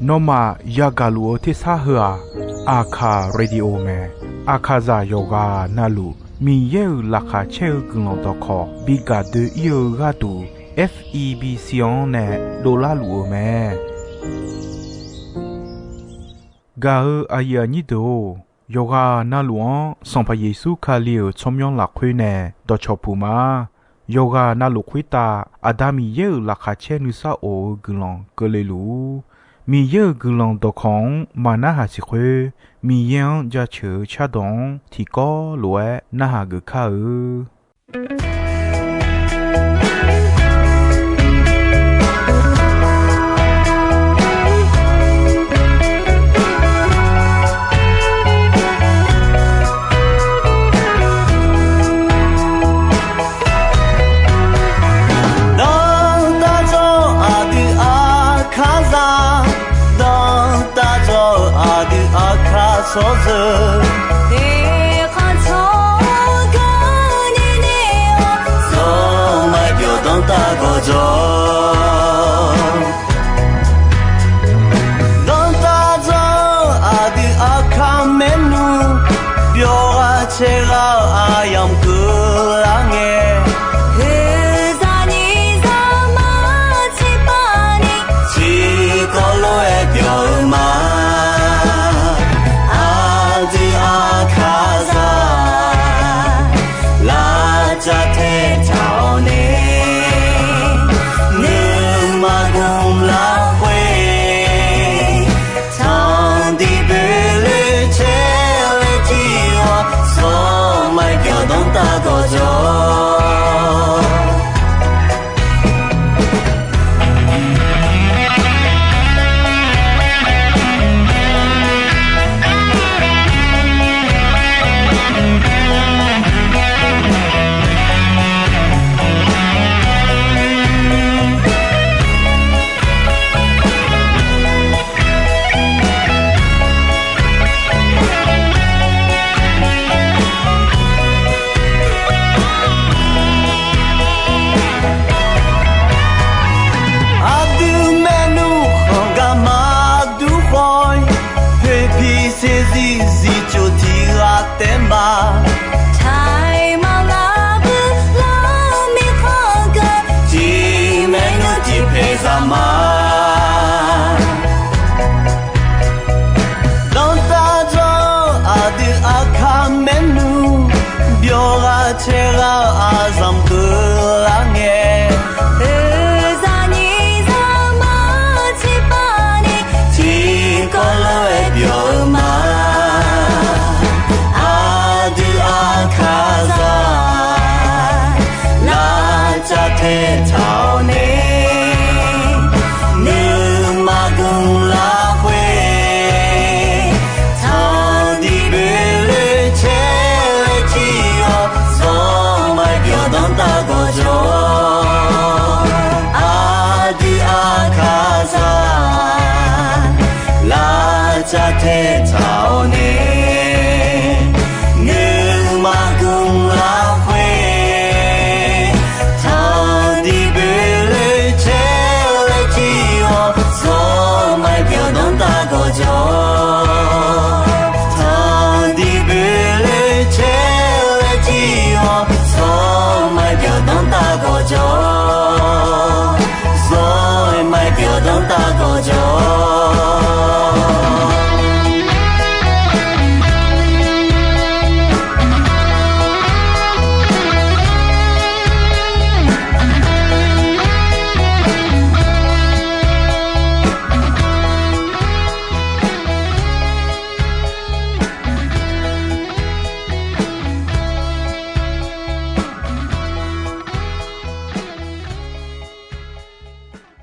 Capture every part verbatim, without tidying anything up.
Nawmaf yagaq luf-eu tersar heu-aq, Aqkaq Radio mae. Aqkaqzaq yawqghaq navluf Miqyaer-euq laqkhaq caer-eu guiqlanq dawqkawq bi gaq doe-ir-eu gharduq, F E B C-anr nae dovlar luf-eu mae. Gaq-eu aqyuif aqnyir deuq-or, yawqghaq navluf-anr Sanqpaq Yeqsur Kali-euq tsawrmyanr lafkhoer nae dawqcawq puq ma. Yawqghaq navluf khoertav Aqda Miqyaer-euq laqkhaq caer nuisar of-eu guiqlanq keuvle luf-ur. Miqyaer-euq guiqlanq dawqkawq-anr maqnarhaq siq khoer, Miqyaer-anr jaceuq-eu cardawq-anr tiqkawv lof-aer narhaq geuf kar-eu. Dawrtaq dzawr aqdui Aqkaqzaq, dawrtaq dzawr aqdui Aqkaq tsawrjeuq, eqkhanq tsawrganq nini-awr, zawr maqbyawq dawrtaq gawqjawq. Dawrtaq dzawr aqdui Aqkaq maernmr, byawq ghaq caer ghaq-eu aqyamq keuvlar ngae, heuzaq nyiq zaq maqtser pavni, tiqkawv lof-aer byawq-eu ma. Aqdui Aqkaqzaq, lavcav taetaq-awr nae, nuima gmq lafkhoer, tanqdiq boeloe caer laer jir-awr, zawr maqbyawq dawrtaq gawqjawq. Aqdui maernmr khanq gar maqdur khawf-ir, poeqpiq saeqzir zir coq tiq ghaq taef ma. Taiq maqlar bui lar mirkhanq geur, tiq maernmr tiq paeq zaq ma. Dawrtaq dzawr aqdui Aqkaq maernmr, byawq ghaq caer ghaq-eu aqzanq keuvlar ngae, heuzaq nyiq zaq maqtser pavni, tiqkawv lof-aer byawq-eu ma. Aqdui Aqkaqzaq, lavcav taetaq-awr nae, nuima gmq lafkhoer, tanqdiq boeloe caer laer jir-awr, zawr maqbyawq dawrtaq gawqjawq. Aqdui Aqkaqzaq, lavcav taetaq-awr nae, nuima gmq lafkhoer, tanqdiq boeloe caer laer jir-awr, zawr maqbyawq dawrtaq gawqjawq. Tanqdiq boeloe caer laer jir-awr, zawr maqbyawq dawrtaq gawqjawq. Zawr maqbyawq dawrtaq gawqjawq.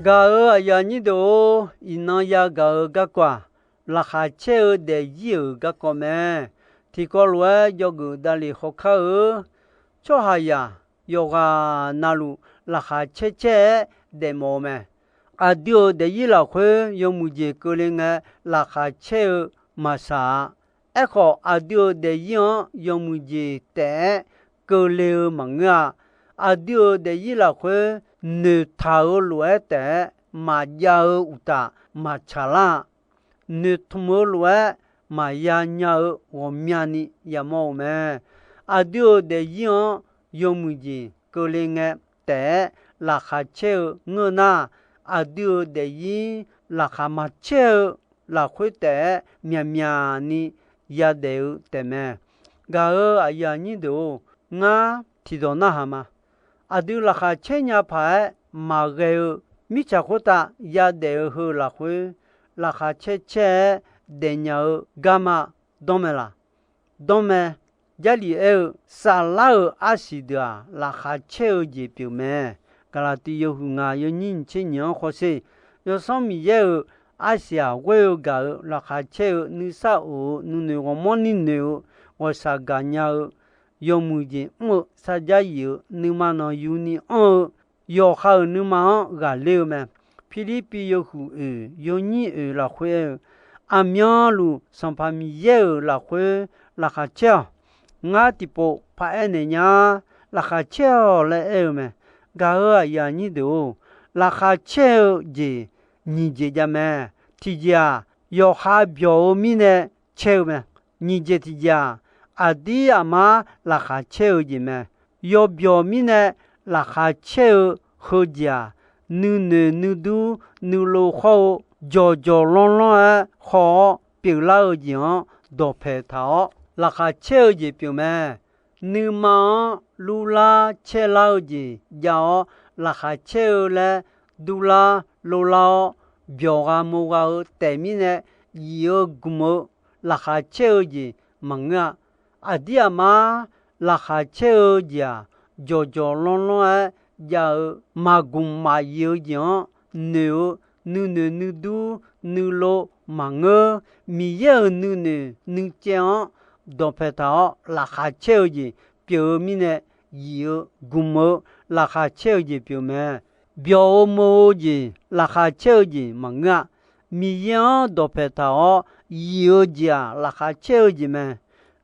Gaq-euq aqyuif aqnyir deuq-or, iqnan yagaq-eu garkawv-aq, laqkhaq caer-eu daefzir-euq garkawv mae. Tiqkawv lof-aer dzawgeuf davlef khawkar-eu, tsawrhaqzaq yawqghaq navluf laqkhaq caer caer-aer daefmawf-eu mae. Aqdui-euq daefzir lafkhoer yawmuiq jeq keuvle ngae, laqkhaq caer-eu maqsaq-a. Aerkhawf, aqdui-euq daefzir-anr yawmuiq jeq taef-aer keuvle-eu maqngeur-a. Aqdui-euq daefzir lafkhoer noeqtaq-eu lof-aer taef-aer maqjav-eu uqtaf maqtsaq lar-a. Noeqtmq-eu lof-aer maqya nya-eu ghawqmyani yamawr-eu mae. Aqdui-euq daefzir-anr yawmuiq jeq keuvle ngae taef-aer laqkhaq caer-eu ngeur nar, aqdui-euq daefzir laqkhaq maqcaer-eu lafkhoer taef-aer myaqmyaq ni yadaef-eu taefmae. Gaq-euq aqyuif aqnyir deuq-or, ngar tiqdawq narhaq ma. Aqdui laqkhaq caer nya paq-aer maqghae-eu mirtsaq khoertav yadaef-eu heu lafkhoer, laqkhaq caer caer-aer daefnya-eu garma danr mae laq? Danr mae. Jarlif aer-eu, saflar-euq arsiq deuq-aq, laqkhaq caer-eu jeq pyeuf mae. Gaqlaqtiv yawhuiq ngaq yawnyir nyiq tser nyiq-anr hawsher. Yawsanr Miqyaer-euq arsiq-aq, ghoer-eu gaq-eu laqkhaq caer-eu nuisar of-eu nuinoeq ghawqmanrni noeq-eu ghawqshaq gaqnya-eu yawmuiq jeq mr-eu sarjax yif-eu nuima nanqyuni anr-eu yawqha-euq nuima-anr ghaqler-eu mae. Pirlirpiv yawhuiq oeq yawnyir oeq lafkhoer aer-eu, aqmyanluf Sanqpaq Miqyaer-euq lafkhoer laqkhaq caer-awq. Ngar tiqpov paraer naeq nya, laqkhaq caer-awq laer aer-eu mae. Gaq-euq aqyuif aqnyir deuq-or, laqkhaq caer-eu jeq nyiq jeq jav mae. Tiqjeq-aq, yawqha byawq-eu mirnae caer-eu mae. Nyiq jeq tiqjeq-aq, aqdir aqmar laqkhaq caer-eu jeq mae. Yawbyawq mirnae laqkhaq caer-eu heujeq-aq, nuinoeq nuidur nuilov khawr-eu jawqjawq lanrlanr-aer haw-awr pyeuflar-eu jeq-anr dawqpaeq taq-awr laqkhaq caer-eu jeq pyeuf mae. Nuima-anr lurlar caerlar-eu jeq jav-awr laqkhaq caer-eu laer durlar lorlar-awr, byawqgha mogha-eu taef mirnae yif-eu gmq-eu laqkhaq caer-eu jeq maqngeur-a. Aqdir aqmar laqkhaq caer-eu jeq-aq, jawqjawq lanrlanr-aer jav-eu maqgmq maqyif-eu jeq-anr noeq-eu nuinoeq nuidur nuilov maqngeur. Miqyaer-euq nuinoeq nuicaev-anr dawqpaeq taq-awr laqkhaq caer-eu jeq pyeuf-eu mirnae, yif-eu gmq-eu laqkhaq caer-eu jeq pyeuf mae. Byawq-eu meuq-eu jeq laqkhaq caer-eu jeq maqngeur-a. Miqyaer-anr dawqpaeq taq-awr yif-eu jeq-aq, laqkhaq caer-eu jeq mae.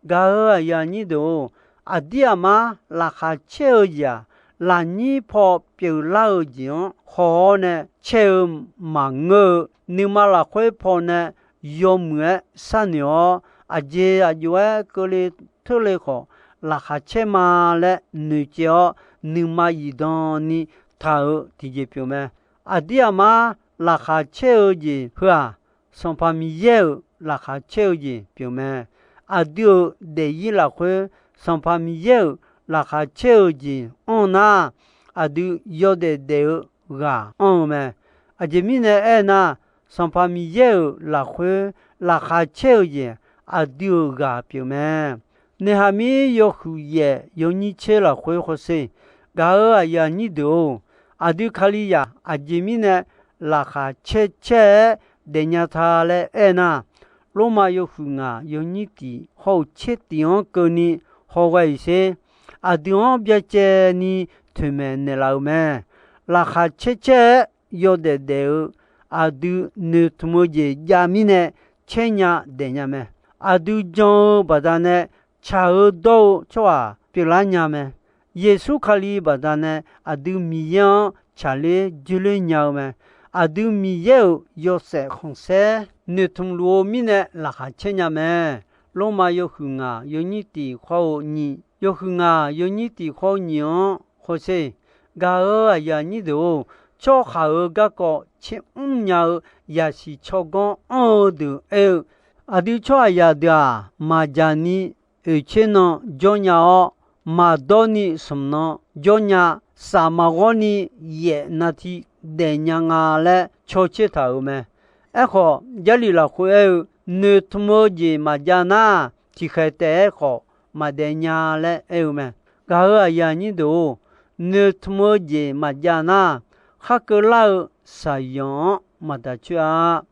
Gaq-euq aqyuif aqnyir deuq-or, aqdir aqmar laqkhaq caer-eu jeq-aq, lafnyir paw pyeuflar-eu jeq-anr haw-awr nae caer-eu maqngeur-eu, nuima lafkhoer pawnae yawmuiq-aer sharnoeq-awr, aqjeq aqjox-aer keuvle teurle khawf, laqkhaq caer ma laer noeqcaev-awr, nuima zifdan ni taq-euq tiqjeq pyeuf mae. Aqdir aqmar laqkhaq caer-eu jeq heu-aq, Sanqpaq Miqyaer-euq laqkhaq caer-eu jeq pyeuf mae. Aqdui-euq daefzir lafkhoer Sanqpaq Miqyaer-euq laqkhaq caer-eu jeq anr nar, aqdui yawdaef daef-eu ghaq anr-eu mae. Aqjeq mirnae aernar, Sanqpaq Miqyaer-euq lafkhoer laqkhaq caer-eu jeq aqdui-euq ghaq pyeuf mae. Naeqhaq mir yawhuiq yaef yawnyir tser lafkhoer hawsher. Gaq-euq aqyuif aqnyir deuq-or, aqdui Kalizaq aqjeq mirnae laqkhaq caer caer-aer daefnya ta laer aernar, Lormav yawhuiq ngaq yawnyir tiq hawr-eu tser tiq-anr keuvni hawghae-iq sher. Aqdui-anr byacaevni toeqmaeq naeqlaf-euq mae. Laqkhaq caer caer-aer yawdaef daef-eu aqdui noeqtmq-eu jeq jav mirnae caer nya daefnya mae. Aqdui jan-eu baqdanae tsaq-eu dawr-eu tsawrhaq pyeuflar nya mae. Yeqsur Kali baqdanae aqdui Miqyaer-anr tsaqler joerler nya-eu mae. Aqdui Miqyaer-euq yawshaef khanqsaer noeqtmq luf-eu mirnae laqkhaq caer nya mae. Lormav yawhuiq ngaq yawnyir tiq hawr-eu nyiq, yawhuiq ngaq yawnyir tiq hawr-eu nyiq-anr hawsher. Gaq-euq aqyuif aqnyir deuq-or, tsawrhaq-euq garkawv tser mr nya-eu yasiq tsawrganr anr-eu deuq aer-eu, aqdui tsawrhaqzaq deuq-aq, maqjaq ni oeqtser nan jawr nya-awr, maqdawr ni smq nan jawr nya, saf maqghawr ni yaef navtiv daef nya nga laer cawtser taq-euq mae. Aerkhawf, Jarlif lafkhoer aer-eu, noeqtmq-eu jeq maqjav nar, tiqkhaeq taef-aer khawf maqdaef nya laer aer-eu mae. Gaq-euq aqyuif aqnyir deuq-or, noeqtmq-eu jeq maqjav nar, khar keuvlar-eu shaqzanq-anr maqdaq coer-a.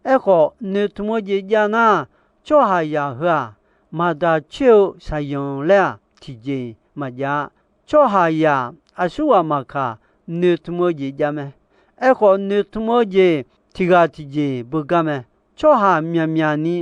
Aerkhawf, noeqtmq-eu jeq jav nar, tsawrhaqzaq heu-aq, maqdaq coer-eu shaqzanq laer-aq, tiqjeq maqjav-a. Tsawrhaqzaq aqsurghaq maqkaq, noeqtmq-eu jeq jav mae. Aerkhawf, noeqtmq-eu jeq tiq ghaq tiqjeq beugar mae. Tsawrhaq myaqmyaq ni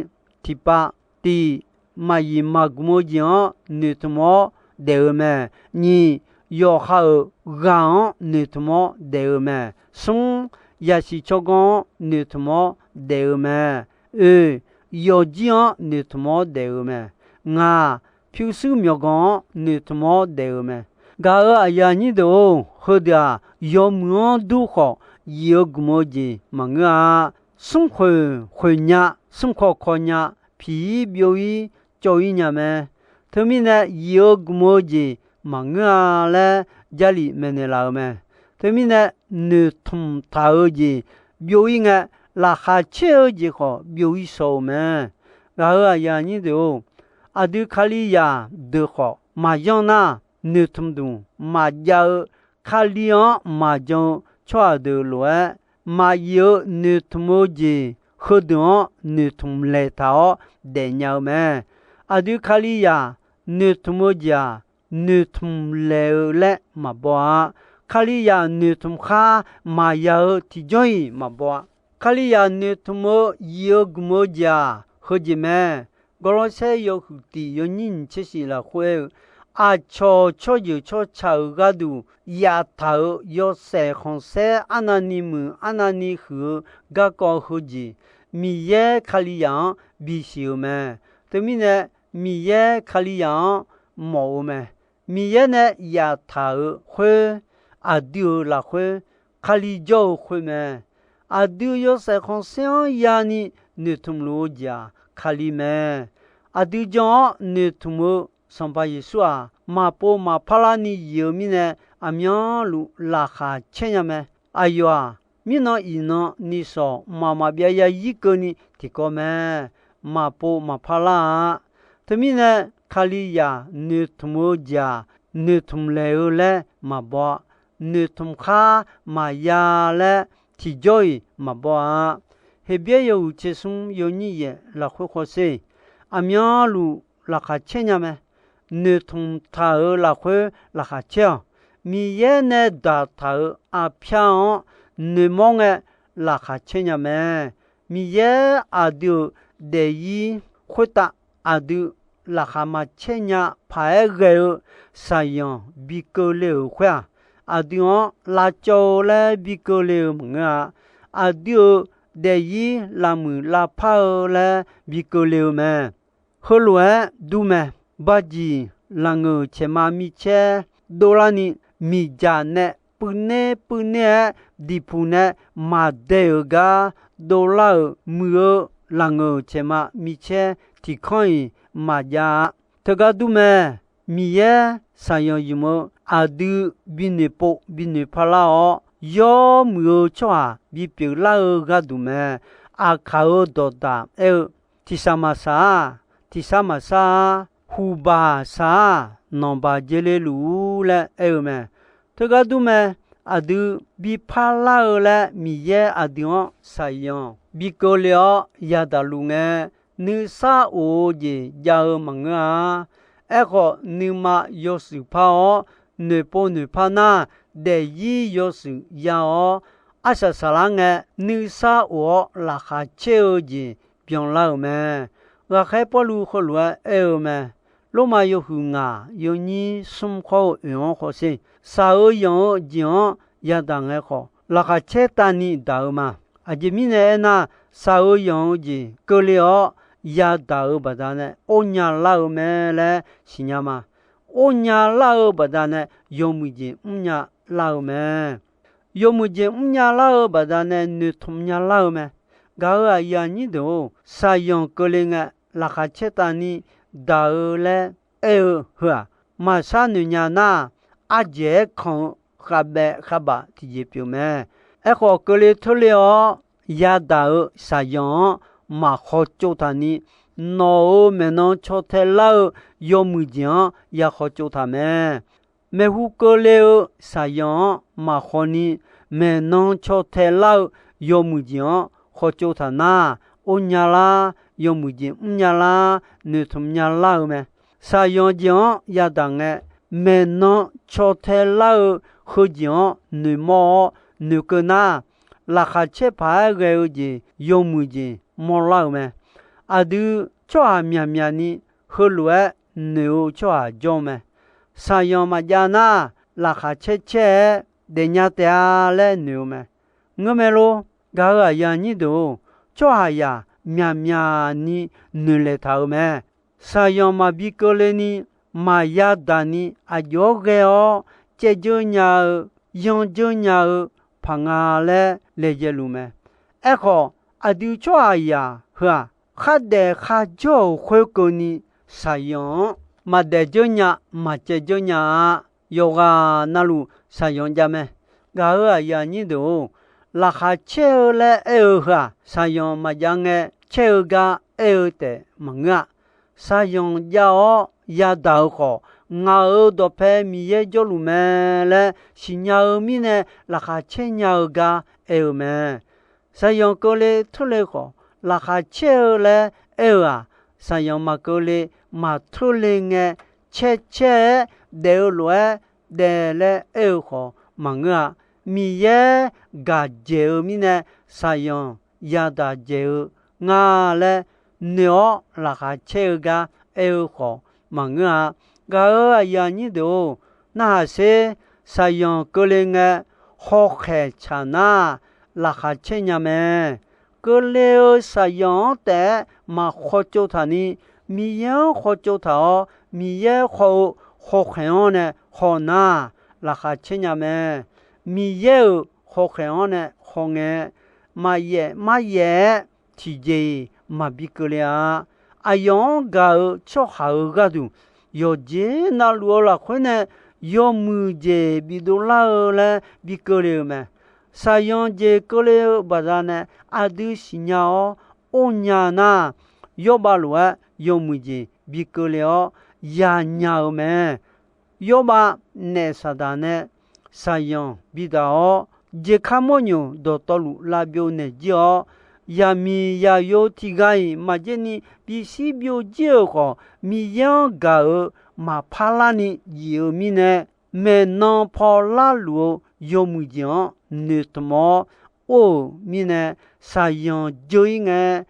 tiqpav, tiq, maqyif maqgmq-eu jeq-anr noeqtmq-awr daef-eu mae. Nyiq, yawqha-euq ghaq-anr noeqtmq-awr daef-eu mae. Smr, yasiq tsawrganr-anr noeqtmq-awr daef-eu mae. Oe, yawfjir-anr noeqtmq-awr daef-eu mae. Ngaq, pyurshuir myawqganq-anr noeqtmq-awr daef-eu mae. Gaq-euq aqyuif aqnyir deuq-or, heudeuq-aq, yawmuiq-anr dur khawf, yif-eu gmq-eu jeq maqngeur-a. Smrkhoeq khoeq nya, smrkawv kawv nya, piq-ir byov-ir cawv-ir nya mae. Teumirnae, yif-eu gmq-eu jeq maqngeur-a laer Jarlif maeqnaeq laf-eu mae. Teumirnae, noeqtmq taq-eu jeq byov-ir ngae, laqkhaq caer-eu jeq khawf byov-ir shaw-eu mae. Gaq-euq aqyuif aqnyir deuq-or, aqdui Kalizaq deuq khawf maqyanr nar, noeqtmq dmq maqjav-eu, Kali-anr maqjan-eu tsawrhaq deuq lof-aer, maqyif-eu noeqtmq-eu jeq heudeuq-anr noeqtmq laeq taq-awr daefnya-eu mae. Aqdui Kalizaq noeqtmq-eu jeq-aq, noeqtmq laeq-eu laer maqbaw-a. Kalizaq noeqtmq khar maqya-eu tiqjawr-iq maqbaw-a. Kalizaq noeqtmq-eu yif-eu gmq-eu jeq-aq, heujeq mae. Gawrlawrsaer yawhuiq tiq yawnyir nyiq tser shif lafkhoer aer-eu, aqcawq tsawrjeuq tsawrca-euq gharduq yaftaq-euq yawshaef khanqsaer arnavni muiq arnavni huiq-eu garkawv heujeq, Miqyaer Kalizaq-anr bisiq-eu mae. Teumirnae, Miqyaer Kalizaq-anr mawf-eu mae. Miqyaer nae yaftaq-euq khoer, aqdui-euq lafkhoer, Kali jawr-eu khoer mae. Aqdui yawshaef khanqsaer-anr yani noeqtmq luf-eu jeq-aq, Kali mae. Aqdui jan-awr noeqtmq-eu Sanqpaq Yeqsur-aq, maqpov maqpar larni yif-eu mirnae, aqmyanluf laqkhaq caer nya mae. Aqyawf-aq, mirnan iqnan nishawq mqmaq maqbyav ya yir keuvni tiqkawv mae. Maqpov maqpar lar-a. Teumirnae, Kalizaq noeqtmq-eu jeq-aq, noeqtmq laeq-eu laer maqbaw-a. Noeqtmq khar maqya laer tiqjawr-iq maqbaw-a. Heqbyaer yawhuiq tser smr yawnyir yaeq lafkhoer hawsher, aqmyanluf laqkhaq caer nya mae. Noeqtmq taq-euq lafkhoer laqkhaq caer-awq. Miqyaer nae daqtaq-euq aqpyar-anr noeqmawr ngae, laqkhaq caer nya mae. Miqyaer aqdui-euq daefzir khoertav aqdui laqkhaq maqcaer nya paq-aer ghae-eu shaqzanq bi keuvle-euq khoer-aq, aqdui-anr lavcawv-eu laer bi keuvle-eu maqngeur-a. Aqdui-euq daefzir lavmuiq lavpar-eu laer bi keuvle-eu mae. Heulof-aer dur mae. Bajiq lafngeuq caeqma micaer dovlarni, miqdzaq nae puivner puivner-aer diqpuq nae maqdae-euq gar dovlar-euq muiq-eu lafngeuq caeqma micaer tiqkanr-iq maqjav-a. Teugar dur mae. Miqyaer shaqzanq ymq-eu aqdui binoeq pov binoeq parlar-awr, yawmuiq-eu tsawrhaq bipyeuf lar-eu gharduq mae. Aqkaq-euq dawqdaq aer-eu, tiqsaq maqsaq-a, tiqsar maqsar-a, huqbaq saq-a, nanqbaq jeq le luf-ur laer aer-eu mae. Teugar dur mae. Aqdui bi parlar-eu laer Miqyaer aqdui-anr shaqzanq bi keuvle-awr yadaq luf ngae, nuisar of-eu jeq jav-eu maqngeur-a. Aerkhawf, nuima yawshuif par-awr, noeqpov noeqpar nar, daefzir yawshuif ya-awr, arsaq saqlar ngae, nuisar of-awr laqkhaq caer-eu jeq byanlar-euq mae. Ghaqkhaer Pawrluv heulof-aer aer-eu mae. Lormav yawhuiq ngaq yawnyir smr khawr-eu oeq-anr hawsher, shaq-eu yanq-eu jeq-anr yadaq ngae khawf, laqkhaq caer tavni daq-eu ma. Aqjeq mirnae aernar, shaq-eu yanq-eu jeq keuvle-awr yadaq-euq baqdanae ornya lar-eu mae laer siqnya ma. Ornya lar-eu baqdanae yawmuiq jeq mrnya lar-eu mae. Yawmuiq jeq mrnya lar-eu baqdanae noeqtmq nya lar-eu mae. Gaq-euq aqyuif aqnyir deuq-or, shaqzanq keuvle ngae, laqkhaq caer tavni daq-eu laer aer-eu heu-aq, maqshar noeq nya nar, ardzaeq-aer kanq-eu khavbaev khavbaf tiqjeq pyeuf mae. Aerkhawf, keuvle teurle-awr yadaq-euq shaqzanq-anr maq khawtsov taqni, nawq-euq maeqnan caw tae lar-eu yawmuiq jeq-anr ya khawtsov taq mae. Maeqhu keuvle-eu shaqzanq-anr maq khawni, maeqnan caw tae lar-eu yawmuiq jeq-anr khawtsov taq nar, ornya lar, yawmuiq jeq mrnya lar, noeqtmq nya lar-eu mae. Shaqzanq jeq-anr yadaq ngae, maeqnan caw tae lar-eu heujeq-anr noeqmawr-awr noeqkeuv nar, laqkhaq caer paq-aer ghae-eu jeq yawmuiq jeq mawrlar-euq mae. Aqdui tsawrhaq myaqmyaq ni heulof-aer noeq-eu tsawrhaq jawr-eu mae. Shaqzanq maqjav nar, laqkhaq caer caer-aer daefnya taef-a laer noeq-eu mae. Ngeurmae lor, gaq-euq aqyuif aqnyir deuq-or, tsawrhaqzaq myaqmyaq ni noeqlaeq taq-euq mae. Shaqzanq maqbi keuvle ni, maqya daq ni, aqjox-anr ghae-awr caevdzeur nya-eu, yandzeur nya-eu paq nga laer laejae luf mae. Aerkhawf, aqdui tsawrhaqzaq heu-aq, khardaef kharjawr-euq khoerkeuvni, shaqzanq-anr maqdaef dzeur nya, maqcaev dzeur nya-a. Yawqghaq navluf shaqzanq jav mae. Gaq-euq aqyuif aqnyir deuq-or, laqkhaq caer-eu laer aer-eu heu-aq, shaqzanq maqjav ngae caer-eu gar aer-eu taef maqngeur-a. Shaqzanq jav-awr yadaq-eu khawf, ngaq-euq dawqpae Miqyaer jawrluf mae laer siqnya-eu mirnae, laqkhaq caer nya-eu gar aer-eu mae. Shaqzanq keuvle teurle khawf, laqkhaq caer-eu laer aer-eu-aq, shaqzanq maqkeuvle, maqteurle ngae, caer caer-aer daef-eu lof-aer daef laer aer-eu khawf maqngeur-a. Miqyaer gaqdzaeq-eu mirnae, shaqzanq yadaq dzaeq-eu nga laer noeq-awr laqkhaq caer-eu gar aer-eu khawf maqngeur-a. Gaq-euq aqyuif aqnyir deuq-or, narhaq sher, shaqzanq keuvle ngae, hawkhaeq tsaq nar, laqkhaq caer nya mae. Keuvle-eu shaqzanq-anr taef-aer maq khawtsov taq ni, Miqyaer-anr khawtsov taq-awr, Miqyaer khawf-eu hawkhaeq-anr nae haw nar, laqkhaq caer nya mae. Miqyaer-euq hawkhaeq-anr nae haw ngae, maqyaef maryaef-aer tiqjeq-iq maqbi keuvle-a. Aqyawf-anr gaq-eu tsawrhaq-euq gharduq, yawqjeq navluf-eu lafkhoer nae yawmuiq jeq bidov lar-eu laer bi keuvle-euq mae. Shaqzanq jeq keuvle-eu baqdanae aqdui siqnya-awr or nya nar, Yawrbav lof-aer yawmuiq jeq bi keuvle-awr yanya-eu mae. Yawrbav naef Saqdaq nae shaqzanq bidaq-awr, jeqkar mawrnyoq dawqtawvluf lavbyov naeq jir-awr, yaqmiq yaqyo tiqghaq-iq maqjer ni bishir byovjir-euq khawf, Miqyaer-anr gaq-euq maqpar larni jif-eu mirnae, maeqnan paw larluf-eu yawmuiq jeq-anr noeqtmq-awr or-euq mirnae, shaqzanq dzeur-ir ngae,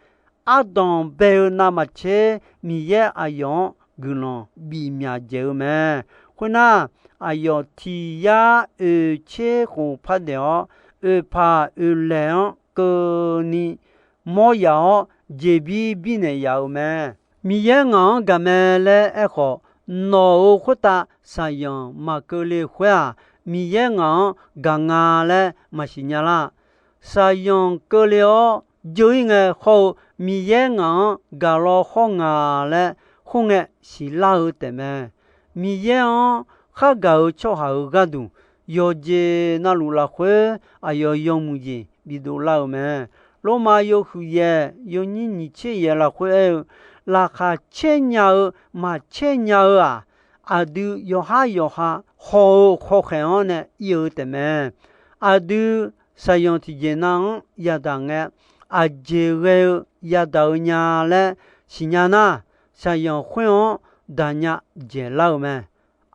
ardanq bae-eu navmaqtser Miqyaer aqyawf-anr guiqlanq bif myaq dzaeq-eu mae. Khoernar, aqyawf tiq yar oeq tser khof par daeq-awr, oeqpaq oeqlaeq-anr keuvni mawr yaf-awr, jeqbir birnaeq yaf-euq mae. Miqyaer ngaq-anr gaq mae laer aerkhawf, nawq-euq khoertav shaqzanq maqkeuvle khoer-aq, Miqyaer ngaq-anr gaq nga laer maqsiq nya lar. Shaqzanq keuvle-awr dzeur-ir ngae hawr-eu, Miqyaer ngaq-anr gaq law hawr nga laer khoerngae siqlar-eu taefmae. Miqyaer-anr khargaq-eu tsawrhaq-euq gharduq, yawqjeq navluf lafkhoer aqyawf yawmuiq jeq bidov lar-eu mae. Lormav yawhuiq yaeq yawnyir nyiq tser yaeq lafkhoer aer-eu, laqkhaq caer nya-eu maqcaer nya-eu-aq, aqdui yawqhar yawqha haw-eu hawkhaeq-anr nae ir-eu taefmae. Aqdui shaqzanq tiqjeq nav-anr yadaq ngae, aqjeq ghae-eu yadaq-eu nya laer siqnya nar, shaqzanq khoer-anr daqnya dzaeqlar-eu mae.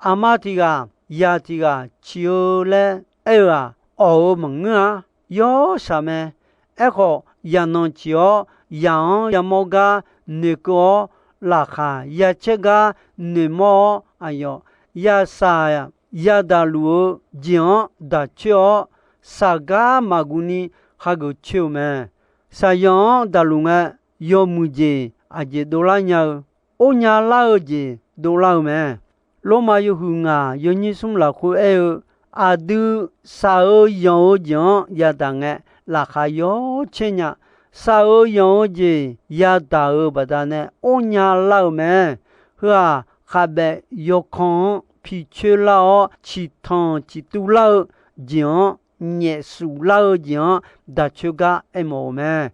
Aqma tiq ghaq, yaq tiq ghaq ciq-eu laer aer-eu-aq, awq-eu maqngeur-a. Yawr shaq mae. Aerkhawf, yaqnanq ciq-awr, yaq-anr yamawr gar noeqkeuv-awr, laqkhaq yacaer gar noeqmawr-awr, aqyawf yashaq yadaq luf-eu jeq-anr daq coer-awr, shaq gar maqguv ni hageuf coer-eu mae. Shaqzanq-anr daqluf ngae, yawmuiq jeq aqjeq dovlar nya-eu, or nya lar-eu jeq dovlar-eu mae. Lormav yawhuiq ngaq yawnyir smr lafkhoer aer-eu, aqdui shaq-eu yanq-eu jeq-anr yadaq ngae, laqkhaq yawr caer nya. Shaq-eu yanq-eu jeq yadaq-euq baqdanae or nya lar-eu mae. Heu-aq, khaqbaef yawkan-anr picoer lar-awr, ciqtanq ciqtuv lar-eu jeq-anr, nyaef suf lar-eu jeq-anr daq coer gar aermawf-euq mae.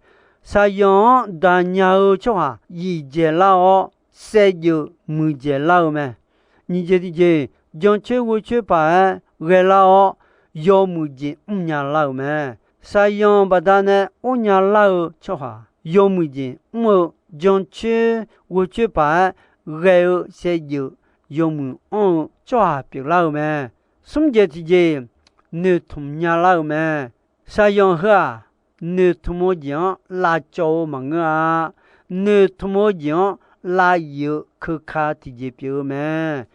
Shaqzanq-anr daqnya-eu tsawrhaq yif dzaeq lar-awr, saevdzeuf muiqdzaeq lar-eu mae. Nyiq jeq tiqjeq, jancoer ghoecoer paq-aer ghae lar-awr, yawmuiq jeq mrnya lar-euq mae. Shaqzanq baqdanae or nya lar-eu tsawrhaq, yawmuiq jeq mr-eu, jancoer ghoecoer paq-aer ghae-eu saevdzeuf yawmuiq anr-eu tsawrhaq pyeuflar-eu mae. Smr jeq tiqjeq, noeqtmq nya lar-eu mae. Shaqzanq heu-aq, noeqtmq-eu jeq-anr lavcawv-eu maqngeur-a. Noeqtmq-eu jeq-anr lav yif-eu keuka tiqjeq pyeuf-eu mae.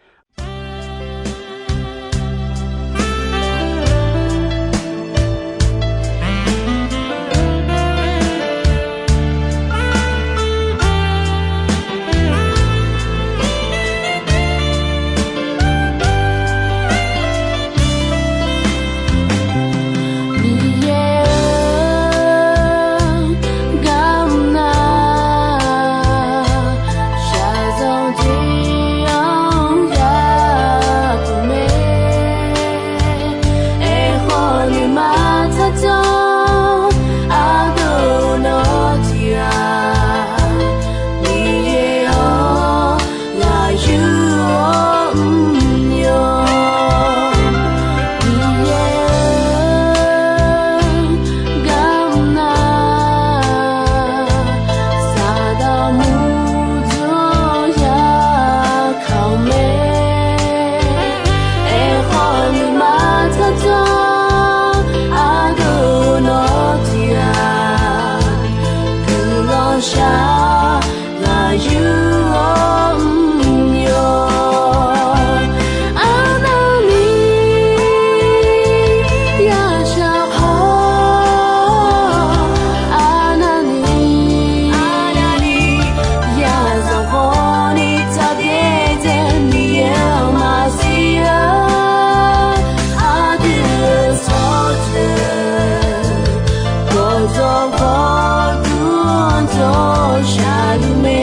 shaqluf mae.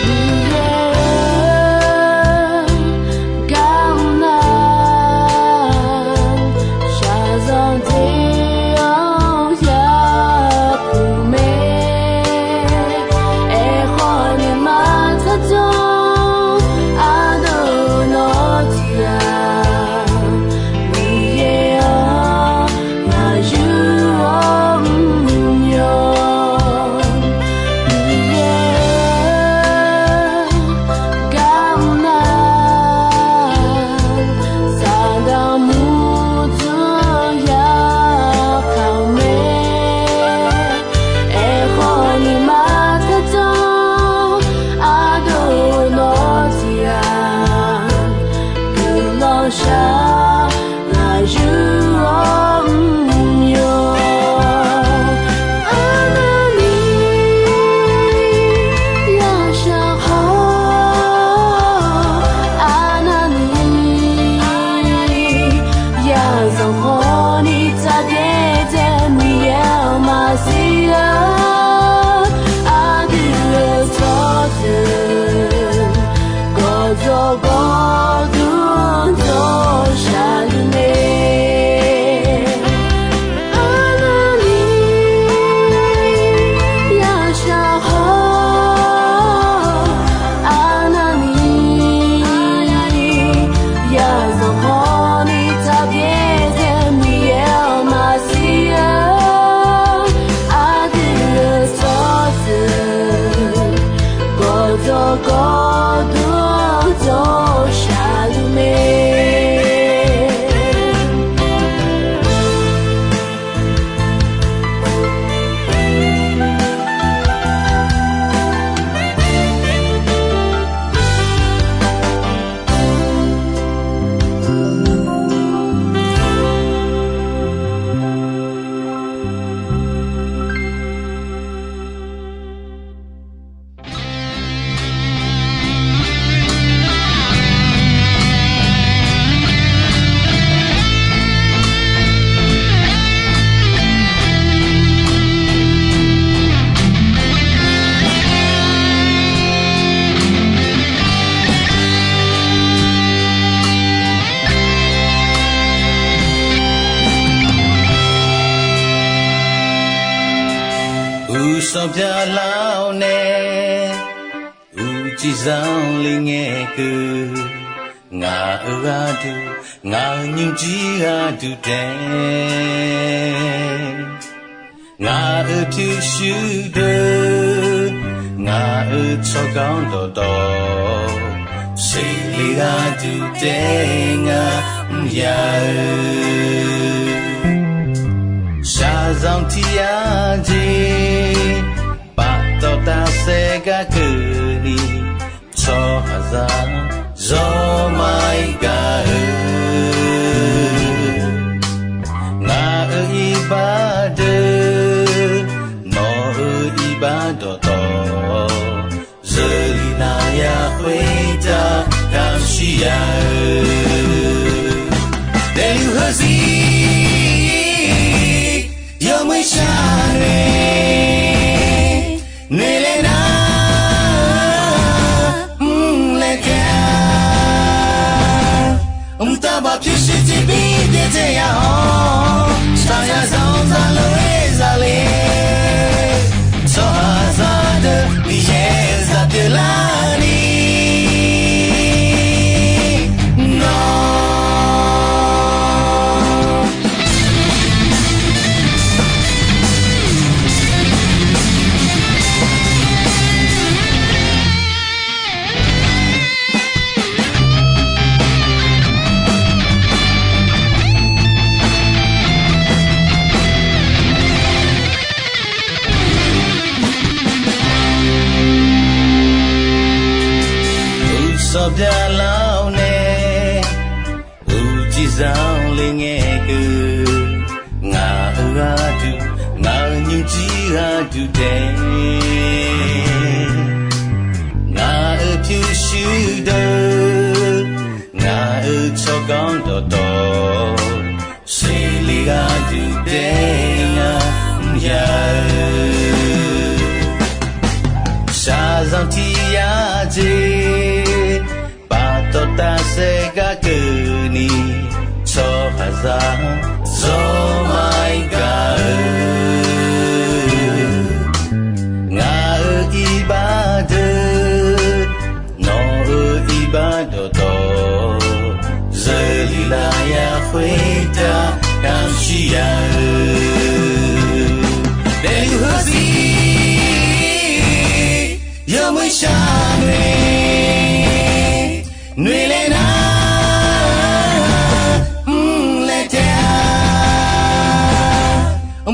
Miqyaer-or, garmr nar, shaqzanq ter-anr yapuq mae. Aerkhawf ni maqtaq janr, ardeuv nawr tiq ghaq Miqyaer-anr ngaq yur-awr mrnya. Miqyaer-or, garmr nar, saqdaq murdzaq-anr yapuq mae. Aerkhawf ni maqtaq janr, ardeuv nawr tiq ghaq guiqlanq shar ngaq yur-awr mrnya. Arnavni yashaq khawf, arnavni yazanq khawf ni tsaqdaer dzae Miqyaer-anr maqsiq-a. Aqdui-euq tsawrjeuq gawqjawq gawqdmr dawq shaqluf mae. Arnavni yashaq khawf, arnavni yazanq khawf ni tsaqdaer dzae Miqyaer-anr maqsiq-a. Aqdui-euq tsawrjeuq gawqjawq gawqdmr dawq shaqluf mae. Uqsanq byaqlar-awr nae, uqcif zanqler ngae keuv, ngaq-euq gharduq, ngaq-euq nymrjir gharduq taef, ngaq-euq pyurshuir deuq, ngaq-euq tsawrganr dawqtawv, seqle gharduq taef ngar mrya-eu. Shaqzanq tiq yar jeq, paftawf tafsaef gar keuvni, tsawrhaqzaq zawr maqir gaq-eu, ngaq-euq iqbax deuq, nawq-euq iqbax dawqtawv, zeurlif navya khoertav kamq shir ya-eu. Daefluf heuzir yawmuiq shar nae, noeqlaer nar mrlaer taef-a. Mqtav baq pyurshuir tiqbir byaerdzae ya-awr, saqyaq zanq zaqlof-aer zaqler, tsawrhaqzaq deuq Miqyaer zaq pyeuflarni, nawr Uqsanq byaqlar-awr nae, uqcif zanr le ngae keuv, ngaq-euq gharduq, ngaq-euq nymrjir gharduq taef, ngaq-euq pyurshuir deuq, ngaq-euq tsawrganr dawqtawv, seqle gharduq taef-a mr ya-eu, shaqzanq tiq ya jeq, paftawf tafsaef gar keuvni, tsawrhaqzaq-anr zawr ma-ir gaq-eu, ngaq-euq iqbax deuq, nawq-euq iqbax dawqtawv, zeuqli lafyaq khoertav kamq shir ya-eu, daefluf heuzir yawmuiq shaq noeq, noeq laer nar, mr laer taef-a.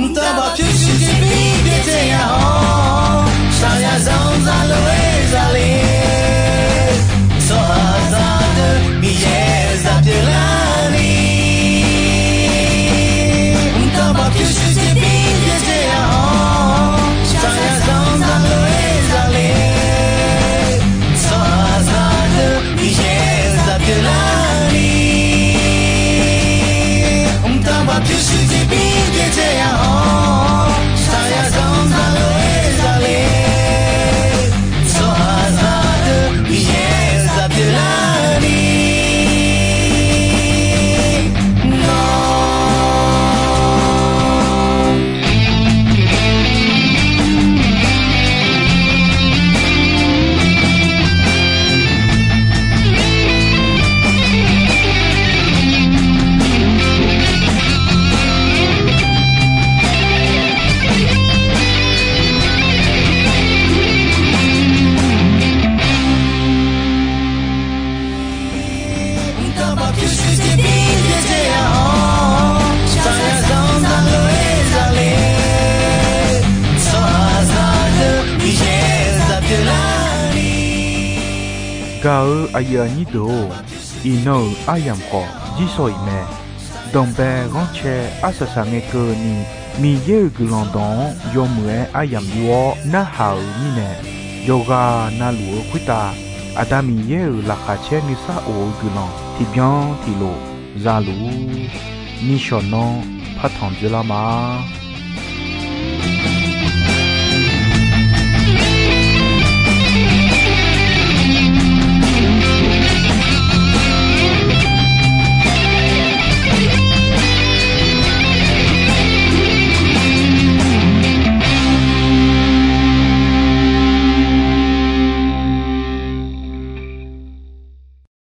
Mqtav baf pyurshuir jeq bir byaerdzae ya-awr, shaqzanq zaqlof-aer zale, tsawrhaqzaq deuq Miqyaer-euq zaq pyeuflarni, mqtav baf pyurshuir jeq bir byaerdzae ya-awr, shaqzanq zaqlof-aer zale, tsawrhaqzaq deuq Miqyaer-euq zaq pyeuflarni, mqtav baf pyurshuir jeq bir byaerdzae ya-awr, shaqzanq zaqlof-aer zale, tsawrhaqzaq deuq Miqyaer-euq zaq pyeuflarni, nawr Gaq-eu aqyuif aqnyir deuq-or, iqnan-euq aryamq khawf jirsawq iq mae. Danqbae ghanrcae arsaq saq ngae keuvni, Miqyaer-euq guiqlanq dawq-anr yawmuiq-aer aryamq yur-awr narhaq-euq mirnae, yawqghaq navluf-eu khoertav Aqda Miqyaer-euq laqkhaq caer nuisar of-eu guiqlanq tiqbyan tiqlof za luf-ur. Nishawq nan partanq dzoerlar ma.